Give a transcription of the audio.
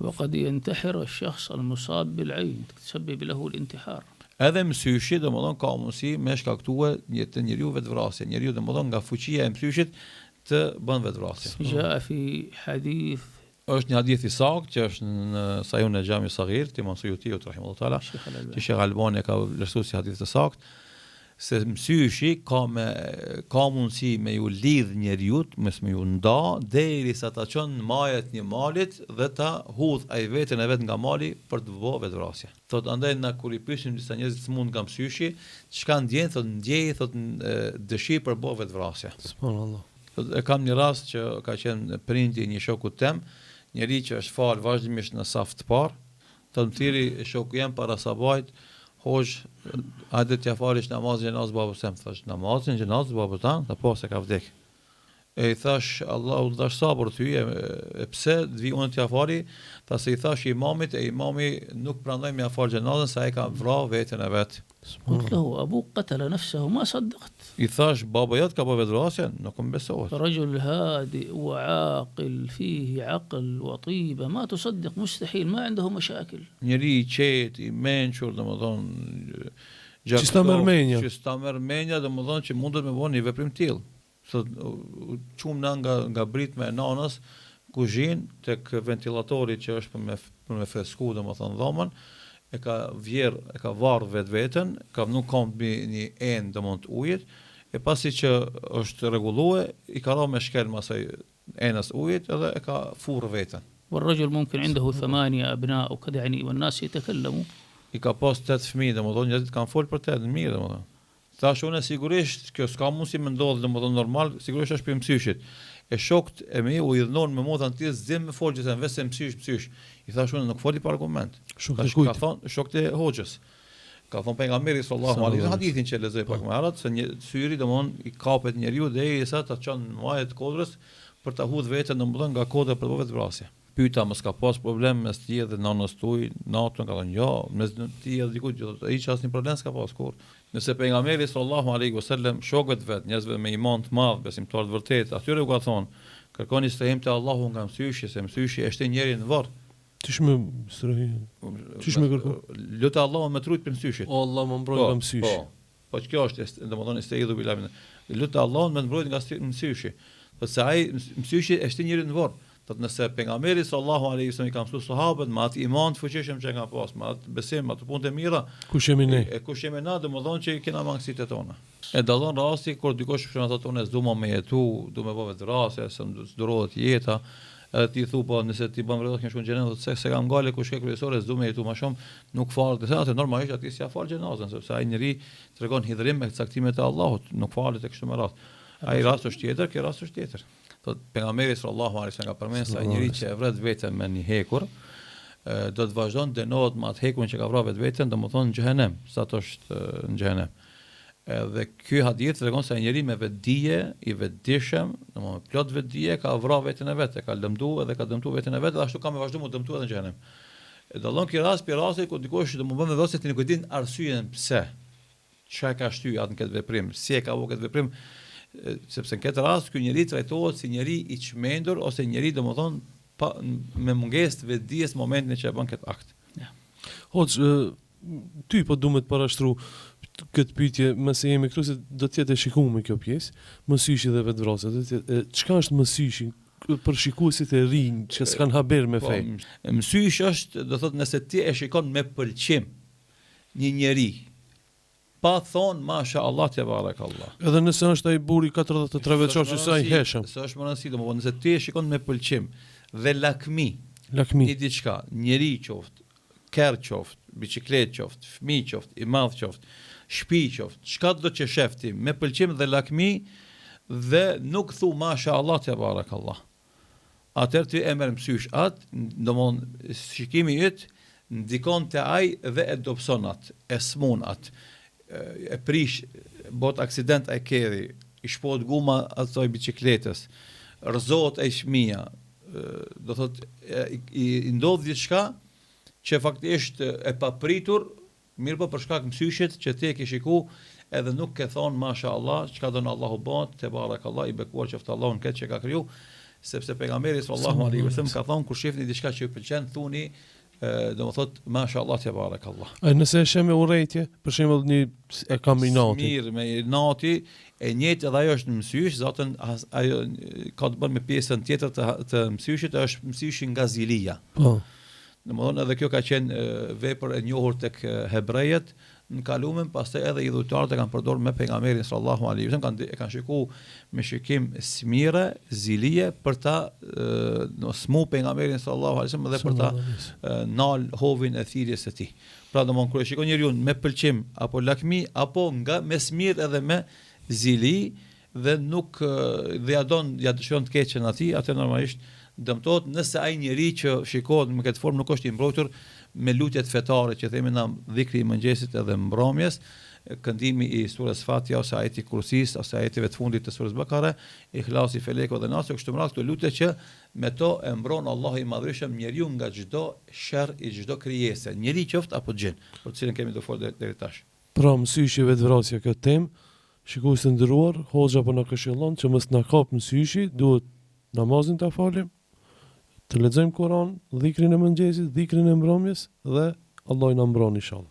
وقد ينتحر الشخص المصاب بالعين تسبب له الانتحار. Edhe mësyshi, domethënë ka mundësi me shkaktue një te njeriu vetëvrasje. Njeriu domethënë nga fuqia e mësyshit të bën vetëvrasje. جاء في حديث Është një hadith i saktë që është në Sahihun e Xhami Saghir të Imam Sujutiut rahimahullahu taala, që Shejh Albani e ka vlerësuar si hadith të saktë, se mësyshi ka me ka mundësi me ju lidh njeriut, mos me ju nda derisa ta çon në maje të një malit dhe ta hudh ai veten e vet nga mali për të bo vetëvrasje. Thotë andaj na kur i pyesim disa njerëz të smunë nga mësyshi, çka ndjen, thotë ndjej thotë dëshirë për bo vetëvrasje. Subhanallahu. Thotë e kam një rast që ka qenë prindi i një shokut tem, njeri që është falë vazhdimisht në saf të parë, thotë më thirri shoku jem para sabahit, hoxhë, hajde t'ia falish namazin xhenazës babës tem, thash namazin xhenazës babës tand, tha po se ka vdek. E i thash Allahu të dhashtë sabër ty, e, e pse të vi unë t'ia fali, tha se i thash imamit, e imami nuk pranoi me ia fal xhenazën se ai ka vra veten e vet. Qult lehu abuk qatala nafsahu ma saddaqt. I thash baba jot ka bë vetëvrasje, nuk më besohet. Rajul hadi wa aqil fihi aql wa tiba ma tusaddiq mustahil ma indahu mashakil. Njeri i qetë, i mençur, domethënë Që s'ta merr menja. Që s'ta merr menja, domethënë që mundet me bo një veprim të tillë. Thot, u çum na nga nga britma e nanës kuzhinë tek ventilatori që është për me për me fresku domethënë dhomën, e ka vjerr, e ka varr vetveten, ka vnu komt mbi një enë domethënë të ujit, e pasi që është rregullue, i ka ra me shkelm asaj enës ujit edhe e ka furr veten. والرجل ممكن عنده ثمانية أبناء وكذا يعني والناس يتكلموا. I ka pas tetë fëmijë domethënë njerëzit kanë fol për të mirë domethënë. Thash unë sigurisht kjo s'ka mundësi me ndodhë domethënë normal, sigurisht është prej mësyshit. E shokët e mi u idhnuan me mua thanë ti s'din me fol gjithë veç se mësysh mësysh. I thash unë nuk foli pa argument. Shokët e kujt? Ka thonë shokët e hoxhës. Ka thonë pejgamberi sallallahu alaihi wasallam hadithin që lexoi pak më herët se një syri domthon i kapet njeriu derisa ta çon në maje të kodrës për ta hudh veten domethënë nga kodra për të bërë vetëvrasje. Pyta mos ka pas problem mes tij dhe nanës tuj natën ka thënë jo mes tij edhe dikujt jo thotë hiç asnjë problem s'ka pas kurrë. Nëse pejgamberi sallallahu alejhi ve sellem shokëve të vet njerëzve me iman të madh besimtarë të vërtetë atyre u ka thonë kërkoni strehim te Allahu nga mësyshi se mësyshi e shtin njerin në varr. Qysh me strehim? Qysh me kërku? Lute Allahun me t'rujt prej mësyshit. O Allah më mbroj nga mësyshi. Po. Po kjo është, domethënë esteidhu billahi min. Lute Allahun me të mbrojt nga mësyshi. Thotë se ai mësyshi e shtin njerin në vorr. Thotë nëse pejgamberi sallallahu alaihi wasallam i ka mësuar sahabët me atë iman të fuqishëm që kanë pas, me atë besim, me ato punë të mira, kush jemi ne? E, e kush jemi na, domethënë që i kena mangësitë tona. E dallon rasti kur dikush për shembull thotë unë s'du më me jetu, du me bë vetëvrasje, se më s'durohet jeta, edhe ti thu po nëse ti bën vetëvrasje ke shku në xhenet, thotë se s'e kam gajle kush ke kryesore, s'du me jetu më shumë, nuk falet, se atë normalisht atij s'ia fal xhenazën, sepse ai njeri tregon hidhrim me caktimet e Allahut, nuk falet e kështu me radhë. Ai rast është tjetër, ky rast është tjetër. Thot pejgamberi sallallahu alaihi wasallam ka përmendur se ai njeri që e vret veten me një hekur, do të vazhdon dënohet me atë hekurën që ka vrarë vetveten, domethënë në xhehenem, sa të është në xhehenem. Edhe ky hadith tregon se ai njeri me vetëdije, i vetëdijshëm, domethënë plot vetëdije ka vrarë veten e vet, e ka lëndu edhe ka dëmtuar veten e vet dhe ashtu ka me vazhdu mu dëmtu edhe në xhehenem. E dallon ky rast prej rastit kur dikush do më bën vetëvrasje ti nuk e din arsyen pse. Çka e ka shty atë në këtë veprim, si e ka bërë këtë veprim, sepse në këtë rast ky njeri trajtohet si njeri i çmendur ose njeri domethënë pa me mungesë të vetëdijes në momentin që e bën këtë akt. Ja. Hoxhë, ty po du me të parashtru këtë pyetje, mëse jemi këtu se do të jetë e shikume kjo pjesë, mësyshi dhe vetëvrasja, do të jetë çka është mësyshi për shikuesit e rinj që s'kan haber me po, fe? Mësysh është, do thotë nëse ti e shikon me pëlqim një njeri pa thon masha Allah te barakallah. Edhe nëse është ai burri 43 vjeçar që sa i heshëm. S'është me rëndësi, domethënë nëse ti e shikon me pëlqim dhe lakmi, lakmi një diçka, njeri qoftë, kerr qoftë, biçikletë qoftë, fëmijë qoftë, i madh qoftë, shtëpi qoftë, çka do që shef ti me pëlqim dhe lakmi dhe nuk thu masha Allah te barakallah. Atëherë ti e merr mësysh atë, domthon shikimi yt ndikon te ai dhe e dobëson atë, e smun atë, e prish, bëhet aksident ai kerri, i shpohet guma asaj biçikletës, rrëzohet ai fëmija, do thotë i, i ndodh diçka që faktikisht e papritur Mirëpo për shkak mësyshit që ti e ke shiku edhe nuk ke thonë masha Allah çka don Allahu bëhet tebarekallah i bekuar qoftë Allahu në këtë që ka kriju. Sepse pejgamberi sallallahu alaihi wasallam ka thonë kur shihni diçka që ju pëlqen, thuni do të thotë mashallah tebarekallah. A nëse e sheh me urrejtje, për shembull një e kam inati. Mirë me inati, e njëjtë edhe ajo është mësysh, zaten ajo ka të bëjë me pjesën tjetër të të mësyshit, është mësyshi nga zilia. Po. Domethënë edhe kjo ka qenë vepër e njohur tek hebrejet në kalumen, pastaj edhe idhujtarët e kanë përdorur me pejgamberin sallallahu alaihi wasallam, kanë e kanë shiku me shikim smire, zilie për ta në smu pejgamberin sallallahu alaihi wasallam dhe për ta nal hovin e thirrjes së tij. Pra domthon kur e shikon njeriu me pëlqim apo lakmi apo nga me smirë edhe me zili, dhe nuk dhe ja don ja dëshiron të keqen atij, atë normalisht dëmtohet nëse ai njeri që shikohet me këtë formë nuk është i mbrojtur me lutjet fetare që themi na dhikri i mëngjesit edhe mbrëmjes, këndimi i surës Fatiha ose ajeti Kursis ose ajeteve të fundit të surës Bekare, Ihlasi, Feleku dhe Nasi, kështu me radhë këto lutje që me to e mbron Allahu i Madhërishëm njeriun nga çdo sherr i çdo krijese, njeri qoftë apo xhin, për të cilën kemi të folë deri tash. Pra mësyshi vetëvrasja këtë temë, shikues të nderuar, hoxha po na këshillon që mos na kap mësyshi, duhet namazin ta falim, të lexojmë Kuran, dhikrin e mëngjesit, dhikrin e mbrëmjes dhe Allahu na mbron inshallah.